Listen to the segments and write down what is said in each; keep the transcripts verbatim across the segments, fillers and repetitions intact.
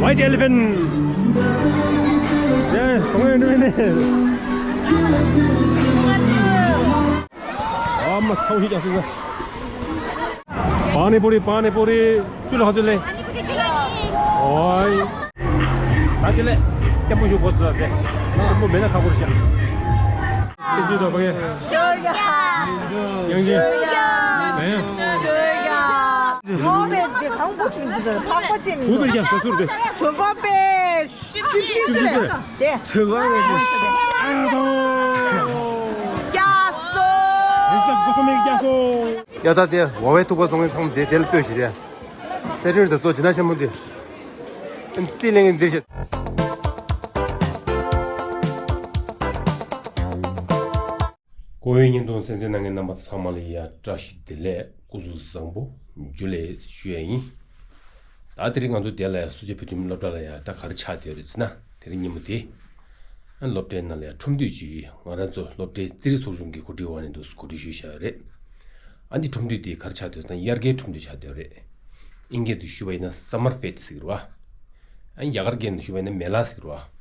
White elephant. ཡེ། གང་ཡོད་ནི། ཨ་མ་ཚང་ཞིག་ཀྱང་སྲིད་ན། པ་ནི་པུ་རི། པ་ནི་པུ་རི་བཅུ་ལ་ག་ཚོད་ལེན། ཨོའི། ད་དེ་ལས་སྐྱབས་པོ་ཞུ་དགོས་ཚུལ་ལ་ཟེར། སྐྱབས་པོ་མེད་ན་ཁག་པོ་རེད་ཤག་དེ་ཅི་ད་བ་གེ། ཤོར་ཡ། ཡང་ཅི། ཡང་། ཧོ་བེ་དེ་གང་པོ་ཅིག་འདུག་ཐག་པ་ཅིག་མི་འདུག་ཐུག་པའི་རྒྱབ་ས་ཟུར་དེ། ཇོ་བོ་པེ་ཅིག་ཤི་སི་རེད་དེ། ཇོ་བོ་པེ་ཅིག་ཤི་སི་རེད། རྒྱ་སོ། རེས་ལ་སྒོ་སོ་མེད་རྒྱ་སོ། ཡ་ད་དེ་ཝ་ཝའི་ཐུག་པ་བཙོང་མཁན་ཚང་མ་དེ་དེ་ལ་ལྟོས་ཤིག་རེད། དཔེ་སྐྲུན་དང་གཙོ་ཇི་ན་ཆེན་མོ་འདི། ཨན་ཏི་ལེང་འདིར་བཤད། ཀོ་ཡོན་བརྙན་ཐུང་གསན་གཟིགས་གནང་མཁན་རྣམ་པ་ཚང་མ་ལ་ཡ་བཀྲ་ཤིས་བདེ་ལེགས། སྐུ་གཟུགས་བཟང་པོ། ཇུ་ལེ་ཞུ་ཡ་ཡིན། ད་དེ་རིང་ང་ཚོ་དེ་ལ་ཡ་སུ་ཇཱ་བོད་ཁྲིམས་སློབ་གྲྭ་ལ་ཡ་ད་ག་རེ་ཆགས་བསྡད་ཡོད་རེད་ཟེར་ན། དེ་རིང་ཉིན་མོ་དེ། ཨ་སློབ་གྲྭའི་ནང་ལ་ཡ་ཁྲོམ་སྡོད་ཅིག་ང་རང་ཚོ་སློབ་གྲྭའི་རྩིས་རིག་ཚོགས་ཆུང་གིས་གོ་སྒྲིག་འོག་ནས་འདུག་གོ་སྒྲིག་ཞུས་བཞག་ཡོད་རེད། ཨ་འདི་ཁྲོམ་སྡོད་དེ་ག་རེ་ཆགས་བསྡད་ཡོད་ཟེར་ན་དབྱར་ཁའི་ཁྲོམ་སྡོད་ཆགས་བསྡད་ཡོད་རེད། ཨིན་སྐད་དུ་ཞུ་བ་ཡིན་ན་སམ་མར་ཕེ་སི་ཊི་ཟེར་གི་རེད་བ། ཨ་རྒྱ་གར་སྐད་ནང་ཞུ་བ་ཡིན་ན་མེ་ལ་ཟེར་གི་རེད་བ།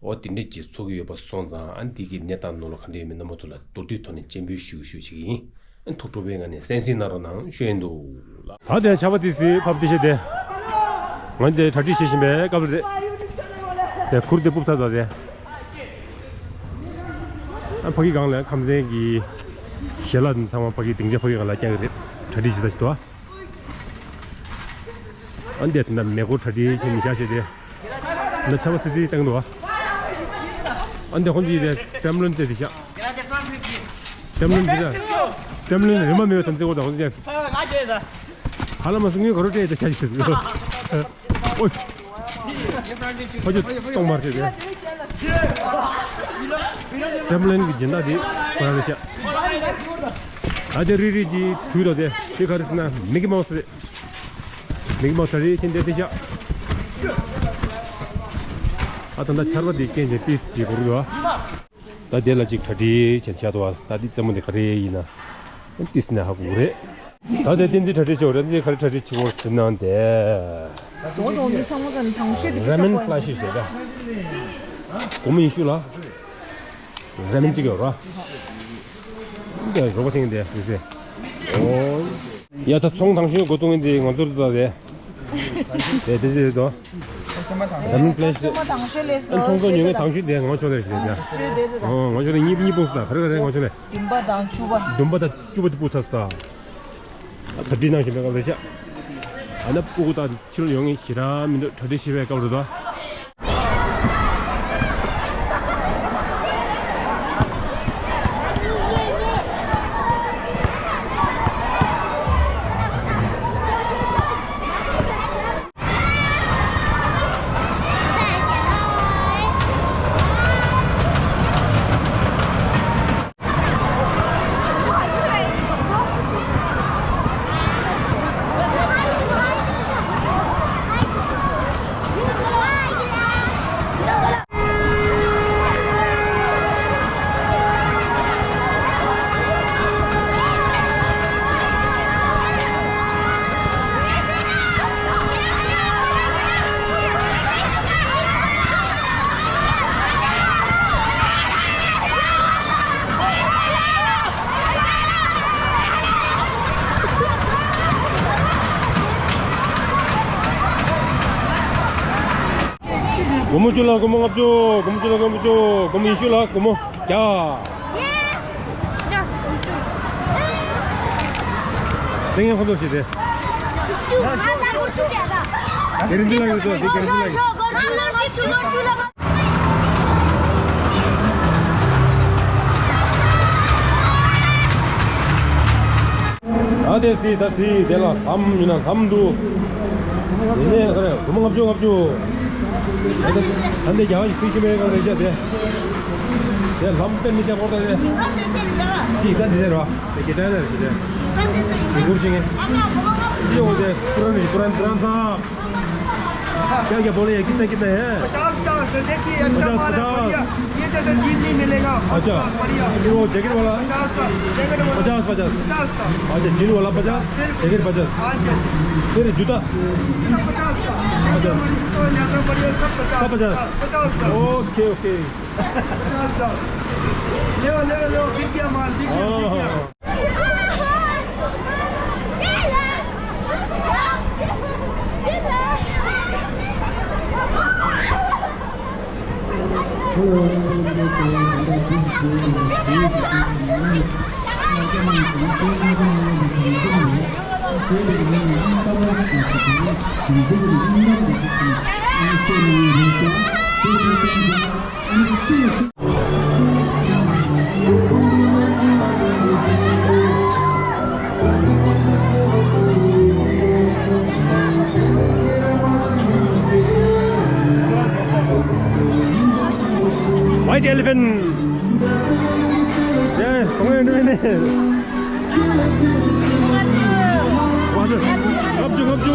འོ་དེ་འདྲ་ཅིག་ཚོགས་ཀྱི་ཡོད་པ་སོང་ཙང་ཨ་འདི་གི་གནས་སྟངས་ནོར་ལ་ག་འདྲ་ཡོད་མེད་རྣམ་པ་ཚོ་ལ་མདོར་བསྡུས་ཐོག་ནས་སྤྱན་འབུལ་ཞུ་ཞུ་བྱེད་ཀྱི་ཡིན། ཨ་ཐུགས་སྤྲོ་བའི་ངང་ནས་གསན་གཟིགས་གནང་རོགས་གནང་ཞུ་ཡིན་འདུག་ལགས། ད་དེ་ཆར་པ་ཏི་སི་ཕབ་ཏི་ཤེ་དེ། ང་འདི་གྲ་སྒྲིག་བྱེད་བཞིན་པའི་སྐབས་རེད། དེ་གུར་དེ་ཕུབ་ཚར་ཚར་དེ། ཨ་ཕ་གི་སྒང་ལ་ཁམས་ཚན་གྱི་ཞལ་ལག་ཚང་མ་ཕ་གི་སྡིངས་ཆ་ཕ་གི་སྒང་ལ་རྒྱག་གི་རེད། གྲ་སྒྲིག་བྱེད་ས་ཞིག་འདུག་ཨ། ཨ་འདི་ད་མེ་འཁོར་གྲ་སྒྲིག་བྱེད་མི་བཞག་བྱས་ཏེ། ན་ཆར་པ་སི་སི་བཏང་འདུག་ཨ། ཨ་འདི་ཁོང་ཚོའི་དེ་ཀྲམ་ལོན་བཙལ་ཏེ་བཞག་ཀྲམ་ལོན་འདི་ད། ཀྲམ་ལོན་རིན་མ་མེད་པའི་དམ་ཚིག་འོག་ད་ཁོང་ཚོ་ཡ། ཧ་ལམ་སུ་ངའི་ག་རུ་སྤྲད་དེ་ཆ་ཞིག་ཟེར། ཨོ། ཕ་ཆུ་གཏོང་མར་བྱས་ཏེ། ཀྲམ་ལོན་གྱི་སྦྱིན་བདག་དེ་ཁོ་རང་ལ་བཤད། ཨ་དེ་རི་རི་གྱི་དུས་དང་དེ་དེ་ག་རེ་ཟེར་ན་མི་ཀི་མའོ་སི་རེད། མི་ཀི་མའོ་སི་རེད་ཁྱེད་འདི་དེ་བཤད། ཨ་ད་ལྟ་ཆར་པ་དེ་རྐྱེན་གྱིས་ཏིས་ཀྱི་གུ་རུ་ཡོད། ད་དེ་ལ་ཅིག་གྲ་སྒྲིག་བྱས་བཞག་འདུག་བ། ད་འདི་རྩེད་མོ་འདི་ག་རེ་ཡིན་ན། ཏིས་ནས་ཧ་གོ་གི་རེད། ད་དེ་བསྟན་འཛིན་གྲ་སྒྲིག་བྱེད་འོ་ར་འདི་ག་རེ་གྲ་སྒྲིག་བྱེད་འོ་ཟེར་ན་དེ། དོ་དོ་མི་ཚང་མ་ཚང་མ་ཐང་ཤོད་དེ། ར་མེན་ཕ་ལ་ཤི་ཞེས་ད། སྒོར་མོ་ཉི་ཤུ་ལ། ར་མེན་གཅིག་ཡོད་ར། འདི་རོགས་པ་ཐེངས་འདི་ཟེར་ཟེར། ཨོ། ཡ་ད་ཚོང་དང་ཤོས་འགོ་བཙུགས་ཡིན་དེ་ང་ཚོར་ད་དེ། དེ་དེ་དེ་དོ། ད་མིན་པླེ་ཤི། ཚོང་ཚོང་ཉོ་མཁན་དང་ཤོས་དེ་ང་ཚོ་ལས་རེད་ཡ། ཨོ་ང་ཚོ་ལས་གཉིས་གཉིས་སྤུངས་སུ་ད་ག་རེ་ག་རེ་ང་ཚོ་ལས། བདུན་པ་དང་བཅུ་པ། བདུན་པ་དང་བཅུ་པ་དེ་སྤུངས་ཚར་སུ་ད། ད་གྲ་སྒྲིག་གནང་བཞིན་པའི་སྐབས་རེད་ཤག་ཨ་ན་སྤུ་གུ་དང་ཕྱི་ལོགས་ཡོང་མཁན་ཞེ་དྲག་མི་འདུག་གྲ་སྒྲིག་བྱེད་པའི་སྐབས་རེད་ད། སྒོར་མོ་བཅུ་ལ་སྒོར་མོ་ལྔ་བཅུ། སྒོར་མོ་བཅུ་ལ་སྒོར་མོ་བཅུ། སྒོར་མོ་ཉི་ཤུ་ལ་སྒོར་མོ་བརྒྱ། བཙན་ཡང་ཁོ་ཚོ་ཞིག་རེད། དེ་རིང་འདི་ལ་ཡོད་དོ། དེ་ག་རིང་འདི་ལ་ཡོད། ད་དེ་སི་ད་སི་དེ་ལ་ལམ་ཡིན་ན་ལམ་འདུག་ཡིན་ནའི་ག་རེ་སྒོར་མོ་ལྔ་བཅུ་ལྔ་བཅུ། ད་ད་འདི་རྒྱ་གར་གྱི་སྲིད་ཞུ་མེད་གང་རེད་བྱ་དེ། དེ་ལམ་དཔེ་མི་ཚེ་སྐོར་ད་དེ། དེ་ད་འདི་དེ་ར་དེ་གེ་ད་ན་རེ་ཞིག་དེ། དེ་སྒོར་ཞིག་ངེ་ཡོ་དེ་ཀུ་རན་རེ་ཀུ་རན་ཀུ་རན་ཚང་། क्या क्या बोले ये कितना कितना है? पचास पचास। देखिए, अच्छा पचास, माल है, पचास। बढ़िया। ये जैसा जीन नहीं मिलेगा, first अच्छा। Class, बढ़िया। वो जैकेट वाला? पचास का, जैकेट वाला। पचास, पचास। पचास का। अच्छा, जीन वाला पचास, बिल्कुल। जैकेट पचास। हाँ जी, हाँ जी। फिर जूता? जूता पचास का। अच्छा। जूता, जूता, जैसा बढ़िया, सब पचास, सब पचास। पचास, पचास का। Okay, okay. पचास का। ले लो, ले लो, ले लो, बिक गया माल, बिक गया, बिक गया। हाँ, हाँ। White elephant. 예, 동해 눈에. 와, 저, 갑주, 갑주.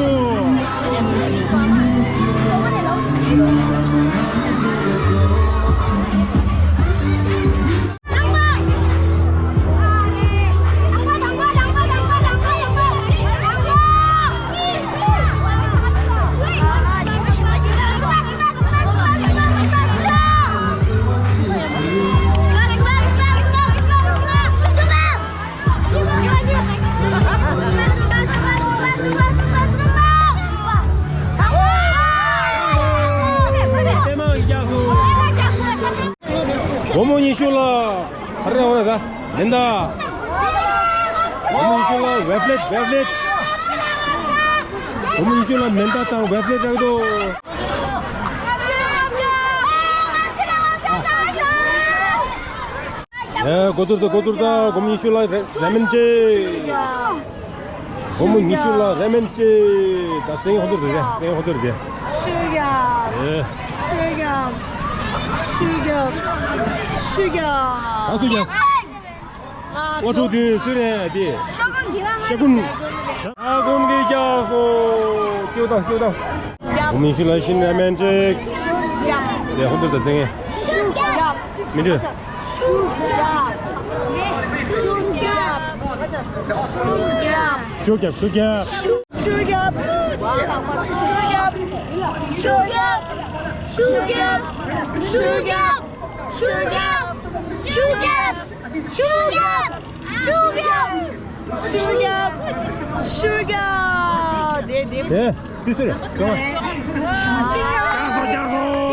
སྒོར་མོ་ཉི་ཤུ་ལ་ཧ་རེ་ཧོ་རེ་ད་མེ་མདའ། སྒོར་མོ་ཉི་ཤུ་ལ་ཝེབ་ལེཊ། ཝེབ་ལེཊ། སྒོར་མོ་ཉི་ཤུ་ལ་མེ་མདའ་དང་ཝེབ་ལེཊ་རག་འདུག་ཨེ། འགོ་ཚུགས་དང་། འགོ་ཚུགས་དང་། སྒོར་མོ་ཉི་ཤུ་ལ་རེ་རེ་མན་ཅེ། སྒོར་མོ་ཉི་ཤུ་ལ་རེ་མན་ཅེ། ད་ཚེ་ཧོ་ཚོར་རེད། ཚེ་ཧོ་ཚོར་རེད། ཤུ་ཡ། ཨེ། ཤུ་ཡ། ཤུ་ཡ། ཤུ་ཡ། ད་སུ་ཡ། ཨོ་ཐུག་དུས་སུ་རེད་དེ། ཤ་ཀུན། ཨ་ཀུན་གྱི་རྒྱགས་སོ། སྐྱོ་དང་སྐྱོ་དང་། སྒོར་མོ་ཉི་ཤུ་ལ་ཤིན་རེ་མན་ཅེ། དེ་ཧོ་ཚོར་ད་ཚེ། མི་འདུག་ཤུ་རྒྱབ། ཤུ་རྒྱབ། ཤུ་རྒྱབ། ཤུ་རྒྱབ། ཤུ་རྒྱབ། ཤུ་རྒྱབ། ཤུ་རྒྱབ། ཤུ་རྒྱབ། ཤུ་རྒྱབ། ཤུ་རྒྱབ། ཤུ་རྒྱབ། ཤུ་རྒྱབ། ཤུ་རྒྱབ། ཤུ་རྒྱབ། ཤུ་རྒྱབ། ཤུ་རྒྱབ། ཤུ་རྒྱབ། དེ་དེ། དེ། དེ་སུ་རེད། ཀྱག་སོ། ཀྱག་སོ།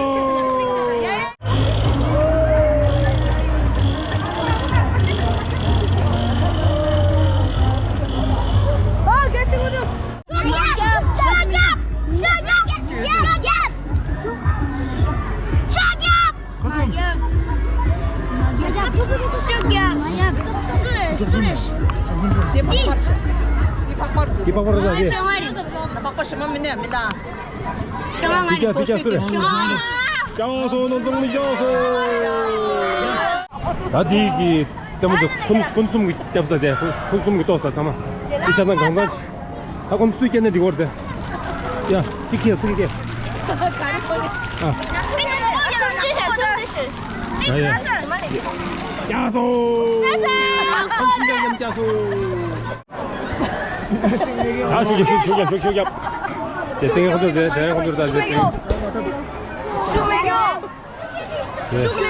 ཤུ་རྒྱབ། ཤུ་རྒྱབ། ཤུ་རྒྱབ། ཤུ་རྒྱབ། ཤུ་རྒྱབ། སུ་རེད། སུ་རེད། འདི་འཕགས་པ་རེད། འདི་འཕགས་པ་རེད། འདི་འཕགས་པ་རེད། འཕགས་པ་ཞིམ་མོ་མིན་ནས་མི་འདའ། ཆང་ང་རེད། འདི་ཀྱག་འདི་ཀྱག་སུ་རེད། ཀྱག་སོ། ནོར་ཙང་མི་ཀྱག་སོ། ད་འདི་གི་ལྟད་མོ་དེ་ཁོ་ཁོ་གསུམ་གྱི་སྐྱབས་ས་དེ། ཁོ་ཁོ་གསུམ་གྱི་ལྟོགས་ས་ཚང་མ་འདི་ཆ་ཚང་གང་ཚང་། ད་ཁོ་སུས་སྐྱེལ་ན་འགྲིག་གོ་རེད་དེ། ཡ། གཅིག་ཁྱེར་གཅིག་ཁྱེར། ཨ། ཡ་ཡ། ཀྱག་སོ། ཀྱག་སོ། ད་ཤུགས་རྒྱབ། ཤུགས་རྒྱབ། ཤུགས་རྒྱབ། ཤུགས་རྒྱབ། དེ་ཚེ་ཁོ་ཚོ་དེ་དེ་ཁོ་ཚོ་ད་དེ་ཚེ། ཤུགས་རྒྱབ། ཤུགས་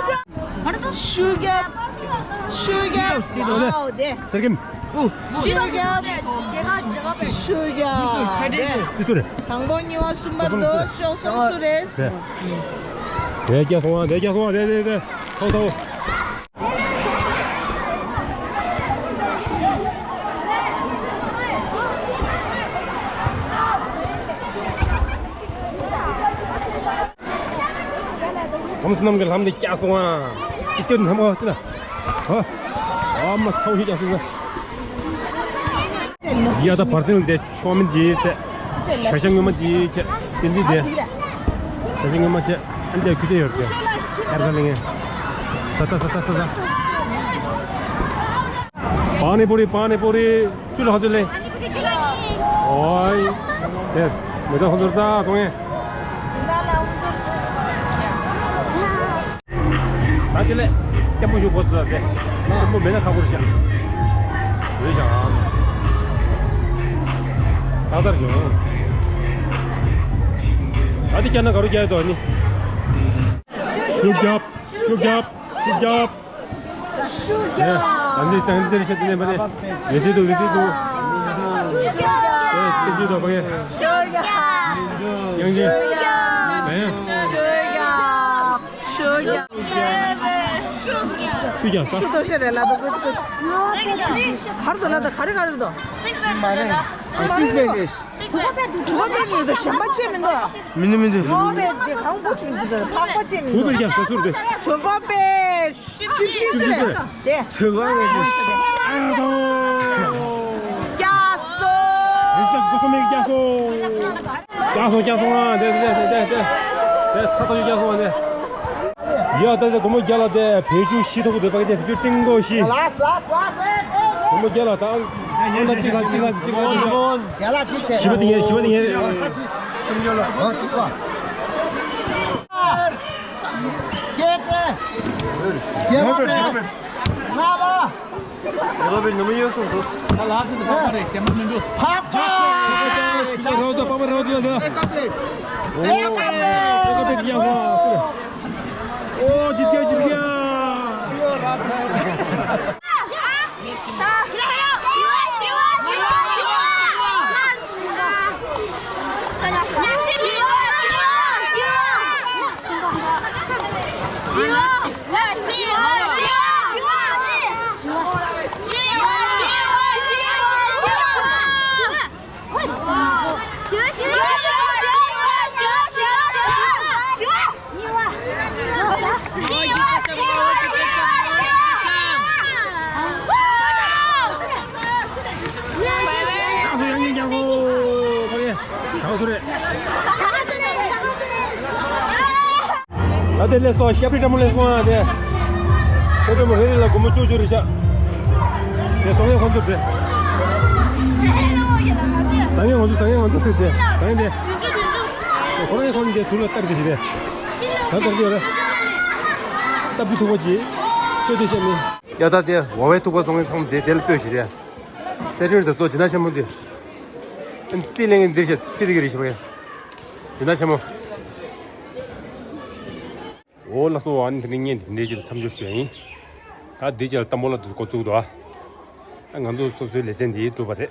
རྒྱབ། ཤུགས་རྒྱབ། ཤུགས་རྒྱབ། ཤུགས་རྒྱབ། ཨའོ་དེ། ཟེར་གིན། ཤུགས་རྒྱབ། ཤུགས་རྒྱབ། དེ་སུ་རེད། དང་པོ་གཉིས་པ་གསུམ་པ་རྡོ་ཤོག་གསུམ་སུ་རེད། དེ། དེ་རྒྱ་སོང་བ། དེ་རྒྱ་སོང་བ། དེ་དེ་དེ། ཐོག་ཐོག་ཁམས་རྣམས་ཀྱི་ལྷམ་དེ་བཀྱག་སོང་ཨ། ཅི་སྟོན་ལྷམ་ག་དེ་ལ། ཧ། ཨ་མ་ཚའོ་ཞིག་བཀྱག་སོང་ཨ། ཡ་ད་བར་སེང་དེ་ཤོ་མིན་ཇི་ཚེ། ཤ་ཤ་ངོ་མ་ཇི་ཚེ། བསྟན་འཛིན་དེ། ཤ་ཤ་ངོ་མ་ཚེ། ཨན་ཏེ་ཁུ་ཚེ་ཡོད་ཀྱི། ཨར་ས་ལིང་ངེ། ས་ས་ས་ས་ས་ས། པ་ནི་པུ་རི། པ་ནི་པུ་རི། ཅུ་ལ་ཧ་ཅུ་ལེ། ཨོའི། དེ། མེ་ཏོག་ཧོ་ཚོར་ས་ཐོང་ངེ། ཨ་དེ་ལས་བརྟན་པོ་ཞུ་དགོས་ལ་དེ་བརྟན་པོ་མེད་ན་ཁག་པོ་རེད་ཤག་འོས་ཤག་ཏག་ཏག་བྱུང་། ཨ་དེ་བསྐྱལ་ན་ག་རུ་བསྐྱལ་ཡོད་དོ་ནི། ཤུགས་རྒྱབ། ཤུགས་རྒྱབ། ཤུགས་རྒྱབ། ཨ་འདི་ད་འདི་རེད་ཤག་འདི་ནས་མ་རེད། ངེས་ཤེས་འདུག་ངེས་ཤེས་འདུག་ཨེ་ཏིག་ཅིག་འདུག་ཕ་གི། ཡང་ཅིག་ཨེ། ཤུགས་རྒྱབ། ཤུགས་རྒྱབ། ཤུགས་རྒྱབ། ཤུགས་རྒྱབ། ཤུགས་རྒྱབ། ཤུགས་རྒྱབ། ཤུགས་རྒྱབ། ག་རེ་འདུག་ལ་ད་ག་རེ་ག་རེ་འདུག་སིགས་པེག་མ་རེད། ཨ་སིགས་པེག་རེད། དྲུག་པ་པེག་རེད་འདུག་གཞན་པ་ཅིག་མི་འདུག་མི་འདུག་མི་འདུག་དྲུག་པ་པེག་དེ་གང་པོ་ཅིག་མི་འདུག་ལྷག་པ་ཅིག་མི་འདུག་དྲུག་པ་པེག་རྒྱབ་ས་ཟུར་དེ། དྲུག་པ་པེག་བཅུ་བཞི་ཟེར་རེད་དེ། དྲུག་པ་པེག་བཅུ་བཞི། རྒྱབ་སོང་། རེས་གཟའ་སྐུ་གསུམ་མེད་རྒྱབ་སོང་། རྒྱབ་སོང་རྒྱབ་སོང་ཨ། དེ་དེ་དེ་དེ་དེ་ཚ་ཐག་ཆོད་རྒྱབ་སོང་ཨ་དེ། ཡ་ད་དེ་སྒོར་མོ་བརྒྱ་ལ་དེ་བེད་སྤྱོད་བཞི་ཐོག་དེ་ཕ་གི་དེ་བེད་སྤྱོད་ཏིང་ཀོ་བཞི། ལཱསི་ལཱསི་ལཱསི། སྒོར་མོ་བརྒྱ་ལ་ད་ཨང་ད་གཅིག་ལ་གཅིག་ལ་གཅིག་ལ་གཅིག་ལ། བཞི་པ་དེ་ངའི་བཞི་པ་དེ་ངའི་རེད། སུམ་བརྒྱ་ལ། ཨོ་ཏི་སུ་བ། བརྒྱད་དེ། བརྒྱད་པ་རེད། ལྔ་པ། ཡ་ལོ་བའི་ནུ་མ་ཡོད་སོང་སོ། ད་ལགས་སེ་ད་པགས་པ་རེད་ཞེ་མ་མི་འགྲོ། པགས་པ། རོ་ཏོ་པགས་པ་རོ་ཏོ་ལ། ཨོ་ཨོ་ཅི་རྒྱ་ཅི་རྒྱ། ད་དེ་ལས་སོ་ཤ་པི་ཀྲ་མོ་ལས་སོང་ཨ་དེ། ཤ་པི་ཀྲ་མོ་རེ་རེ་ལ་སྒོར་མོ་བཅུ་བཅུ་རེ་ཤག་དེ་ཚོང་ཡང་ཁོང་ཚོ་དེ། ཟང་ངེ་ང་ཚོ་ཟང་ངེ་ང་ཚོ་དེ་ཟང་ངེ་དེ། ཁོ་རང་ཡང་ཁོང་དེ་ཟུར་ལ་སྟབས་བདེ་ཞིག་རེད། ད་ལྟ་དེ་རེད། སྟབས་བདེ་ཐུག་པ་ཅིག་ལྟོས་དེ་བཤད་མི། ཡ་ད་དེ་འོ་བའི་ཐུག་པ་ཚོང་ངེ་ཚང་མ་དེ་དེ་ལ་ལྟོས་ཞིག་རེད། དེ་ཆུང་དེ་ཚོ་ཇི་ན་ཆེན་མོ་དེ། རྩིས་ལེན་གྱི་འདིར་བཤད་རྩིས་རིག་རེ་ཞིག་བ་ཡ། ཇི་ན་ཆེན་མོ། འོ་ལགས་སོ། ཨ་ནི་དེ་ནི་ངས་འདི་འདྲའི་ཅིག་མཚམས་འཇོག་ཞུ་ཡ་ཡིན། ད་འདི་ཅིག་ལ་ཏམ་བོ་ལ་འདི་འགོ་བཙུགས་འདུག་ཨ། ད་ང་ཚོ་སོ་སོའི་ལེ་ཚན་འདི་གྲུབ་པ་རེད།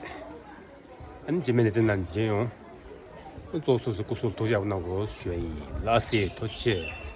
ཨ་ནི་རྗེས་མའི་ལེ་ཚན་ནང་མཇལ་ཡོང་། གཙོ་བོ་སོ་སོའི་སྐུ་གཟུགས་ཐུགས་ཞབས་གནང་དགོས་ཞུ་ཡ་ཡིན། ལགས་སེ་ཐུགས་རྗེ་ཆེ།